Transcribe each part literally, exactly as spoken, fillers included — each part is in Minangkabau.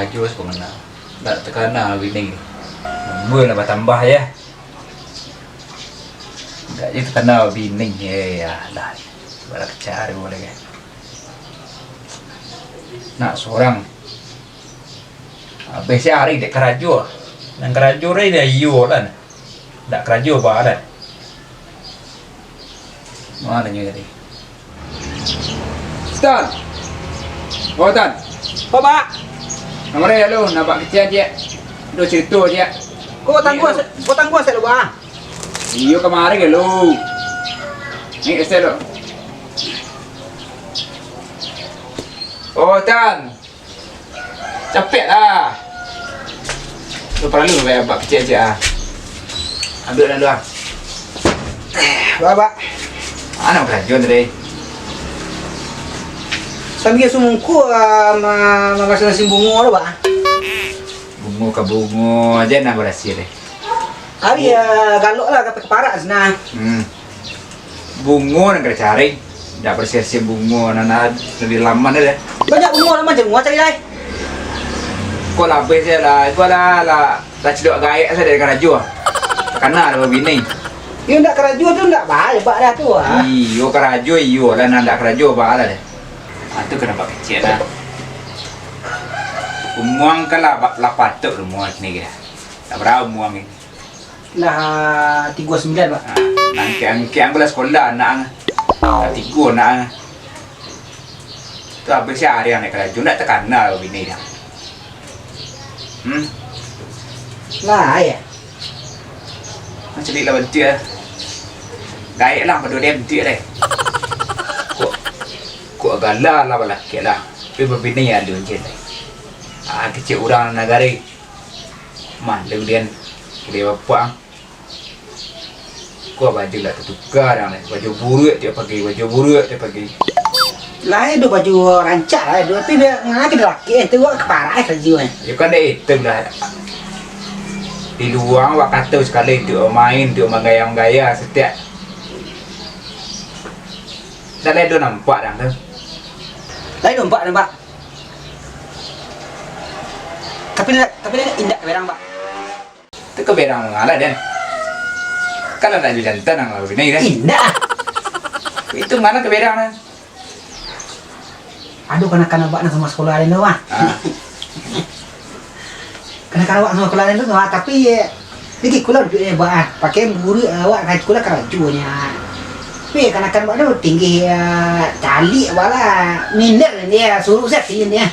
Jua sabananyo. Ndak takana bini. Umua lah batambah, yo. Ndak je takana bini, eh, alah. Cubolah kacari lai, kan. Nak surang. Abih sahari dek karajo. Nan karajo rai dah iyo lah. Ndak karajo ba lah. Mano nyo tadi? Tan. Oh, Tan. Apo, Bak? Kamari lu, nampak kecek ciek. Ado carito ciek. Ko tangguang, ko tangguang sek lu, Bak. Iyo, kamari lu. Ni kecek lu. Oh, Tan. Capek lah. Tu paralu bayar bak kecek-kecek ah. Ambil dah dulu ah. Ba, Bak. Anak karajo tadi. Sambil sumungkuh, ah, ma-, mangasuh nasi bungo tu, Bak. Bungo ka bungo aja nak barasiah deh. Ari, ah, galok lah ka parak sinan. Hmm. Bungo nan ka dicari, ndak barasiah-siah bungo nan, nan di laman tu deh. Banyak bungo laman, jan bungo cari lai. Ko lah abih se lah, ko lah, lah, lah cidok gaek se dari karajo. Takana lah babini. Yo ndak karajo tu ndak baa, Bak, dah tu ah. Iyo karajo, iyo lah, nan ndak karajo baa lah deh. Ah, tu kena bak kecek lah. Umuang kan lah, bak, lah patuik umuang kini kira. Lah bara umuang kini? Lah tigo sambilan, Bak. Ah, nan kek, kek ang lah sakolah anak ang. Lah tigo anak ang. Tu abih sahari ang naik karajo, ndak takana bini dah. Hmm? Lah, yo. Macam ni lah bantuak lah. Gaek lah, pado dia bantuak deh. Kok, kok gala lah balakek lah. Tapi babini ado je deh. Ah, kecek urang nagari. Malu den, kecek bapak. Ko baju lah tatuka dah, baju buruak tiok pagi, baju buruak tiok pagi. Lai do baju rancak lai do, tapi dia ngaki laki tu awak kaparak sajo eh. Yo kan dek itu lah. Di luang awak kato sakali tu main tu manggaya-manggaya setiap. Dah lai do nampak dah tu. Lai nampak, nampak. Tapi, tapi indak berang, Pak. Tu kaberang mangalah, den. Kan anak jo jantan nan lalu bini, den. Indak. Itu mano kaberang, den? Aduh, kanakan abak nan samo sakolah den tu, ah. Ah. Kanakan abak samo sakolah den tu, ah, tapi, eh, dikikulah duit, eh, abak, ah. Pakai guru, eh, awak, kanakan karajonyo. Tapi kanakan abak tu tinggi, eh, caliak abak lah. Minder dia, suruh saya sini, eh.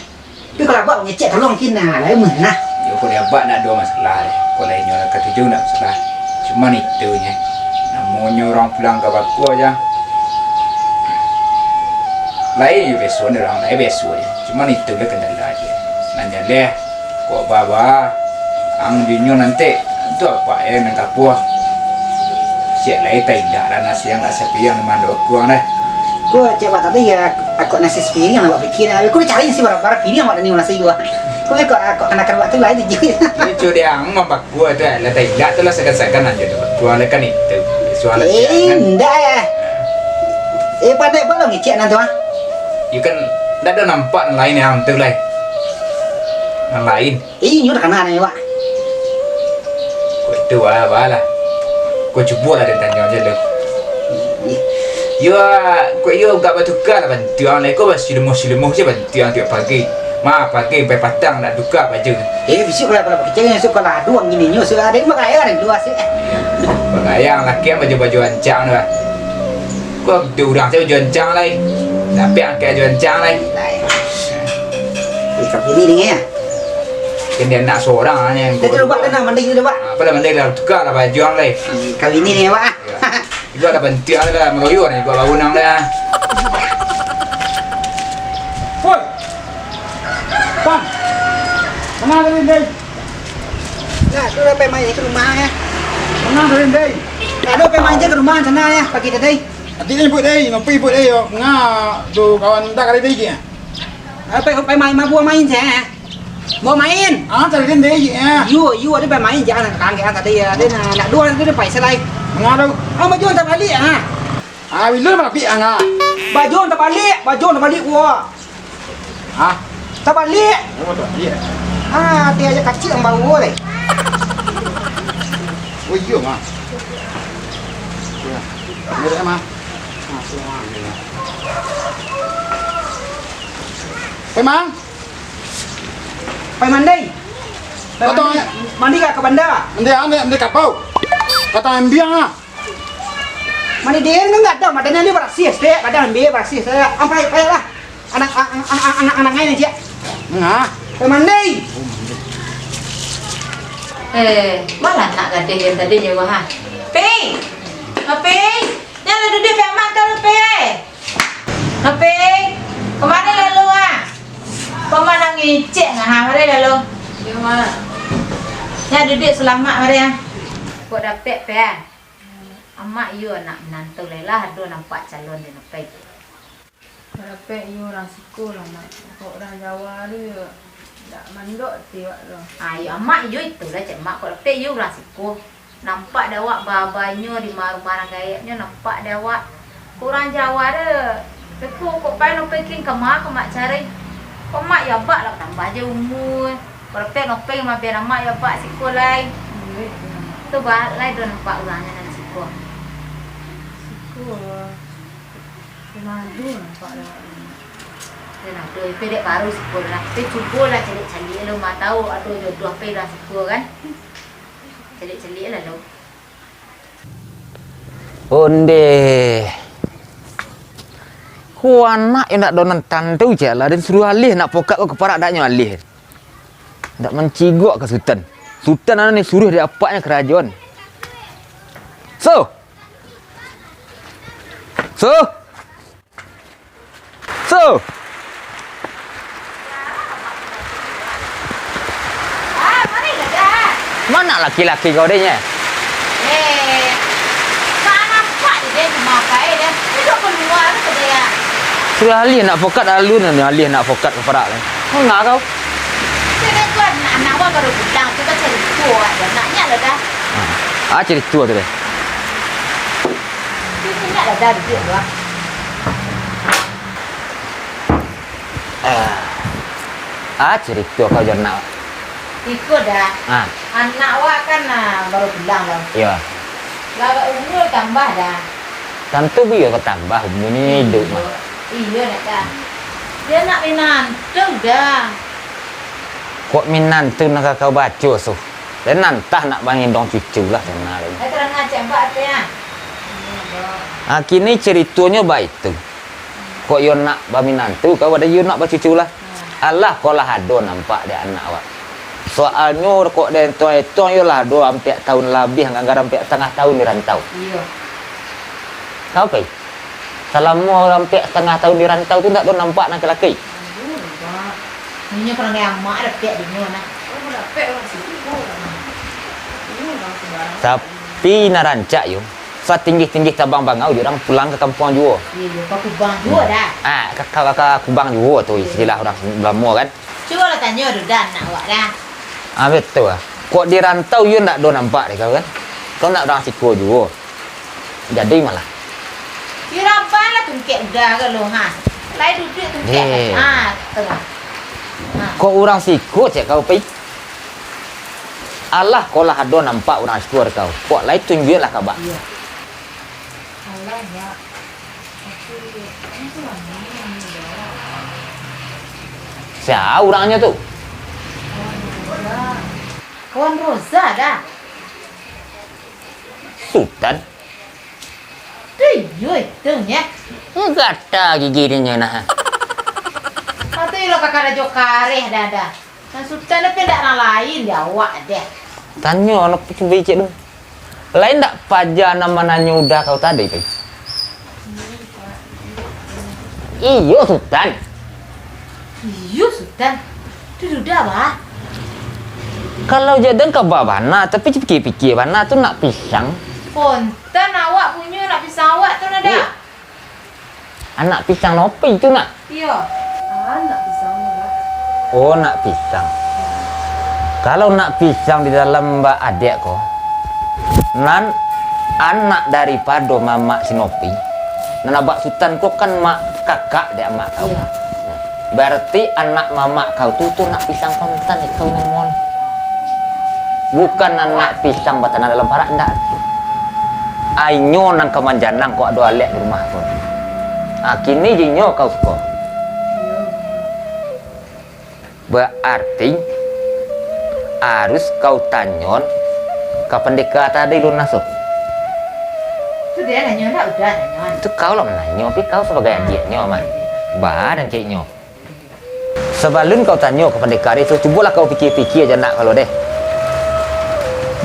Tapi kalau abak mangecek tolong kin, nah, lain mah, nah. Yo, kok di abak ndak ado masalah deh. Kok lain nyo lah katuju ndak masalah. Cuman itu nyo. Namonyo urang pulang ka bakua aja. Lain yo biaso ni urang, lain biaso je. Cuman itu lah kendala je. Nan jaleh, kok baba, ang dinyo nanti, tu abak eh nan kapuah. Siap lai taindak lah nasi ang nak sapiang mandok kuang deh. Ko cek bak tadi ya, akok nasi sapiring lah bak pikir lah. Ko dicari nasi bara-bara piring bak tadi nasi gua. Ko akok, akok kanakan bak tu lah jijik. Ni curi ang mambakua tu lah, taindak tu lah sagan-sagan aja tu. Bakua lah kan itu. Suara Eh, jangan. Indak ya. Eh, pandai balo ngecek nan tu ah. Yo kan ndak ado nampak nan lain yang tu lai. Nan lain. Inyo takana nyo, Wak. Kok itu, wah, wah lah. Kok cubo lah den tanyo aja dulu. Ih. Yo, kok iyo agak batuka lah bantuang lah. Kok basilemuh-silemuh se bantuang tiok pagi. Ma, pagi sampai patang nak tuka baju. Eh, bisuak lah, kalau bakecek, bisuak kalau aduang gini nyo, sudah ada yang bagaya kan, dua sih. Bagaya, laki baju-baju ancang tu lah. Kok tu urang se baju ancang lai. Tapi angkek baju ancang lai. Lai. Eh, kau pilih ni ya. Kan dia nak seorang aja yang Dia tu lupa kan, mandi tu lupa. Apa lah mandi lah, tukar lah baju ang lai. Kau ini ni, Pak. Ya. Juga ada bantiang lah, meroyo ni, gua baru nang dah. Woi. Pan. Mana tadi, Dei? Nah, tu lah pai main ke rumah ya. Mana tadi, Dei? Aduh, pai main je ke rumah sana ya, pagi tadi. Ati ni buat, Dei, ngopi buat, Dei, yo. Nga tu kawan tak kali, Dei, ya? Apa, apa main, mabuk main saja? Mau main? Ah, tadi kan dia, ya. Yo, yo, ada main, jangan kangge tadi ya. Dia nak, nak dua, dia paisa lai. Manga tu? Ah, baju tak balik, ah. Ah, bila mabik, ah, nga? Baju tak balik, baju tak balik, gua. Ah? Tak balik. Oh, tak balik. Ah, ati aja kacik ang bawa lai. Oh iyo, Ma. Iyo. Merek, Ma. Ma, sudah, Ma. Eh, Mang. Pai mandi. Pai mandi. Mandi ka, ka banda? Mandi, mandi, mandi kapau. Kata ambiang, ah. Mandi dia ni enggak ada, madanya ni barasih, stek, kadang ambil barasih, saya ampai, pai lah. Anak, anak, anak, anak, anak, anak, anak, anak, Nah. Pai mandi. Eh, malah anak gadih yang tadi nyo, ha? Pi! Pi! Nyo lah duduak, Pi, amak kau, Pi! Ape? Kamari lalu, ah? Paman nangecek ngah, mari lalu. Iyo, Mak. Nyo duduak salamak, mari, ah. Kok dapek, Pe, ah? Amak iyo anak minantu lai lah, ado nampak calon di napek. Kok dapek iyo urang siko lah, Mak. Kok urang Jawa tu yo. Dak mandok tiwak tu. Ah, iyo amak iyo itulah cek mak, kok dapek iyo urang siko. Nampak dek awak babanyo di ma-, rumah urang gaeknyo, nampak dek awak. Kok urang Jawa tu, beko kok pai nopeng kin ka ma, ka mak cari. Kok mak yo abak lah tambah je umur. Kok dapek nopeng mabian amak yo abak siko lai. Tu ba lai do nampak urangnyo nan siko. Siko. Ronaldo nampak dah. Ronaldo, ipe dek baru siko lah. Ipe cubo lah caliak-caliak lo, ma tau ado jodoh ape lah siko kan. Caliak-caliak lah lo. Onde. Ko anak yang nak donan tantu cek lah, dan suruh alih nak pokak ko keparak daknyo alih. Ndak mancigok ka Sutan. Sutan anu ni suruh dek apaknyo karajoan. So! So! So! Ah, mari lah, dah. Mana laki-laki kau deh, nye? Eh, tak nampak je dia di rumah kau, eh, dah. Duduk keluar tu dia. Sudah alih nak pokat lalu ni, alih nak pokat keparak ni. Enggak kau. Sudah tu anak-anak awak baru pulang, tu kan cerita awak dah. Naknya lah dah. Ah, ah, cerita tu deh. Ingat lah dah duit tu, ah. Ah. Ah, cerita kau jo nak. Iko dah. Ah. Anak awak kan, ah, baru pulang dah. Iyo. Lah umur tambah dah. Tantu biar kau tambah umur ni hidup mah. Iyo, nak dah. Dia nak minantu dah. Kok minantu nak kau baco suh? Dan nantah nak mangindong cucu lah, sana lai. Eh, terang aja, Mbak, apa ya? Ah, kini ceritonyo baitu. Kok yo nak baminantu, kau ado yo nak bacucu lah. Alah, kok lah ado nampak dek anak awak. Soalnyo kok den etong-etong yo lah ado ampek taun labiah, anggar ampek satangah taun di rantau. Iyo. Kau pai? Salamo ampek satangah taun di rantau tu ndak ado nampak nan laki-laki. Aduh, Bang. Inyo parangai amak dapek dinyo nah. Oh, dapek urang situ, urang. Inyo urang sembarang. Tapi nan rancak yo, satinggih-tinggih tabang bangau jo urang pulang ka kampuang juo. Iyo, iyo, ka kubang juo dah. Ah, ka, ka, ka kubang juo tu istilah urang lamo kan. Cubolah tanyo tu dah anak awak dah. Ah, betul lah. Kok di rantau yo ndak ado nampak dek kau kan? Kau nak urang siko juo. Jadi malah. Di raban lah tungkek udah ke lo, ha. Lai duduak tungkek. Eh. Ha, tu lah. Ha. Kok urang siko cek kau pai? Alah, kok lah ado nampak urang siko dek kau. Kok lai tunjuak lah ka bak. Iyo. Alah, Bak. Sia urangnyo tu? Kawan Roza dah. Sutan? Tu iyo itu nya. Gata gigi dinyo nah. Kata ilo kakak rajo kareh dah dah. Nan Sutan tu pindah urang lain di awak deh. Tanyo anak cubo cek tu. Lain ndak paja nan mananyo udah kau tadi tu? Iyo, Sutan. Iyo, Sutan. Tu udah, bah. Kalau jadan ka ba bana, tapi pikia-pikia bana tu nak pisang. Pontan awak punyo nak pisang awak tu nah dah. Iyo. Anak pisang nopi tu nak? Iyo. Ah, nak pisang tu, Bak. Oh, nak pisang. Kalau nak pisang di dalam ba adek ko, nan anak daripado mamak si Nopi, nan abak Sutan ko kan mak kakak dek amak kau. Iyo. Barati anak mamak kau tu, tu anak pisang kontan ikau namonyo. Bukan anak pisang batanam dalam parak, ndak. Inyo nan ka manjanang kok ado alek di rumah ko. Ah, kini jo inyo kau suko. Barati harus kau tanyoan ka pandeka tadi lunas tu. Tu dia nanyo ndak, udah tanyoan. Tu kau lah mananyo, tapi kau sabagai adiaknyo mah. Ba dan ciknyo. Sabalun kau tanyo ka pandeka tadi tu, cubolah kau pikia-pikia sajenak kau lo deh.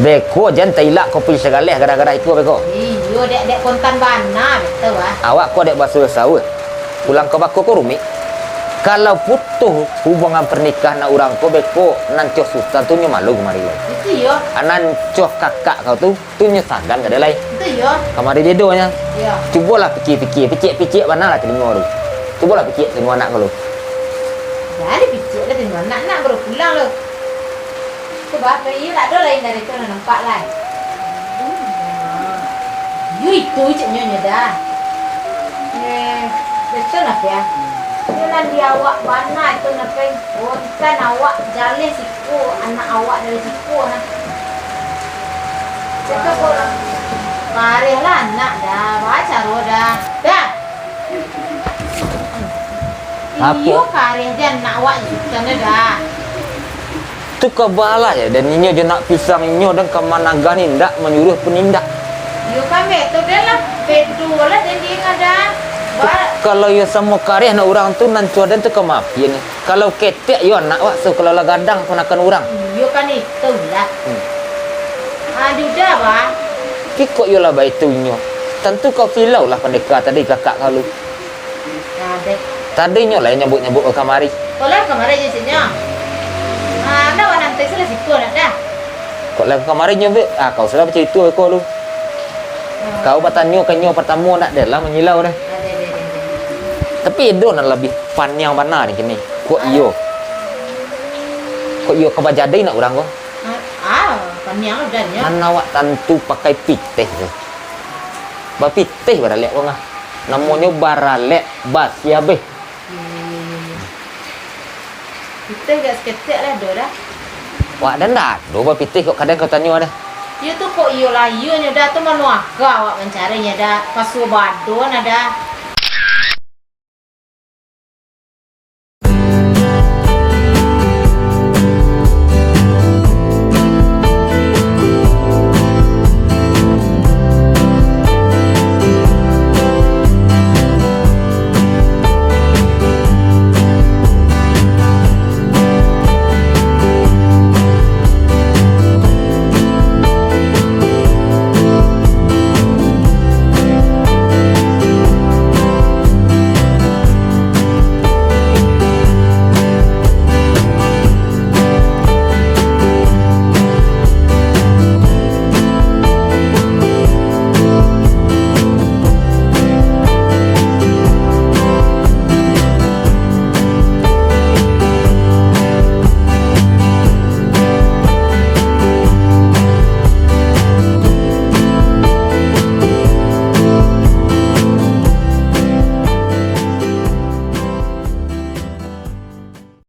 Beko jan tailak kau pai sagaleh gara-gara iko beko. Iyo, dek, dek kontan bana, betul ah. Awak ko dek baso sawa. Pulang ka bako ko rumik. Kalau putuih hubungan pernikahan anak urang ko beko nan coh susah tu nyo malu kamari lai. Itu iyo. Anan coh kakak kau tu, tu nyo sagan ka dek lai. Itu iyo. Kamari bedonyo. Iyo. Cubolah pikia-pikia, picik-picik bana lah talingo tu. Cubolah picik talingo anak kau lu. Jadi picik lah talingo anak, nak baru pulang lo. Itu bah, iyo ndak ado lain dari tu nan nampak lai. Iyo itu ceknyo nyo dah. Eh, betul lah ya. Iyo nan di awak bana itu nape? Kontan awak jaleh siko, anak awak dari siko nah. Cakap kok kareh lah anak dah, baca dah. Dah. Apo? Iyo, kareh jan nak awak ikan dah. Tu ka balah ya, dan inyo jo nak pisang inyo dan ka managah ni ndak manyuruh pun indak. Iyo kan betul dah lah, betul lah dan dia ada. Tu ba- kalau iyo samo kareh nak urang tu nan cuadan tu ka maafin ni. Kalau ketek iyo anak wak tu, kalau lah gadang panakan urang. Iyo kan itu lah. Hmm. Aduh dah bah. Kikok iyo lah baitu inyo. Tantu kau silau lah pandeka tadi kakak kau lu. Nah, deh. Tadi nyo lah nyabut-nyabut ka kamari. Kok lah kamari je sini. Ah, ndak wan nanti sudah situ nak dah. Kok lah kamari nyo be, ah kau sudah bacarito ko lu. Hmm. Kau batanyo ka nyo partamo ndak deh lah manyilau deh. Ah, deh, deh, deh, deh. Tapi ado nan labiah paniang bana di kini. Kok iyo? Kok iyo ka bajadi nak urang ko? Ah, ah, paniang lah udah nyo. Nan awak tantu pakai pitih tu. Bapitih baralek ko ngah. Namonyo baralek basi abih. Iyo, iyo, iyo, iyo. Pitih gak saketek lah ado dah. Wak dah ndak ado bapitih kok kadang kau tanyo dah. Iyo tu kok iyo lah, iyo nyo dah tu mano aka awak mancarinyo dah. Pasuo badon dah.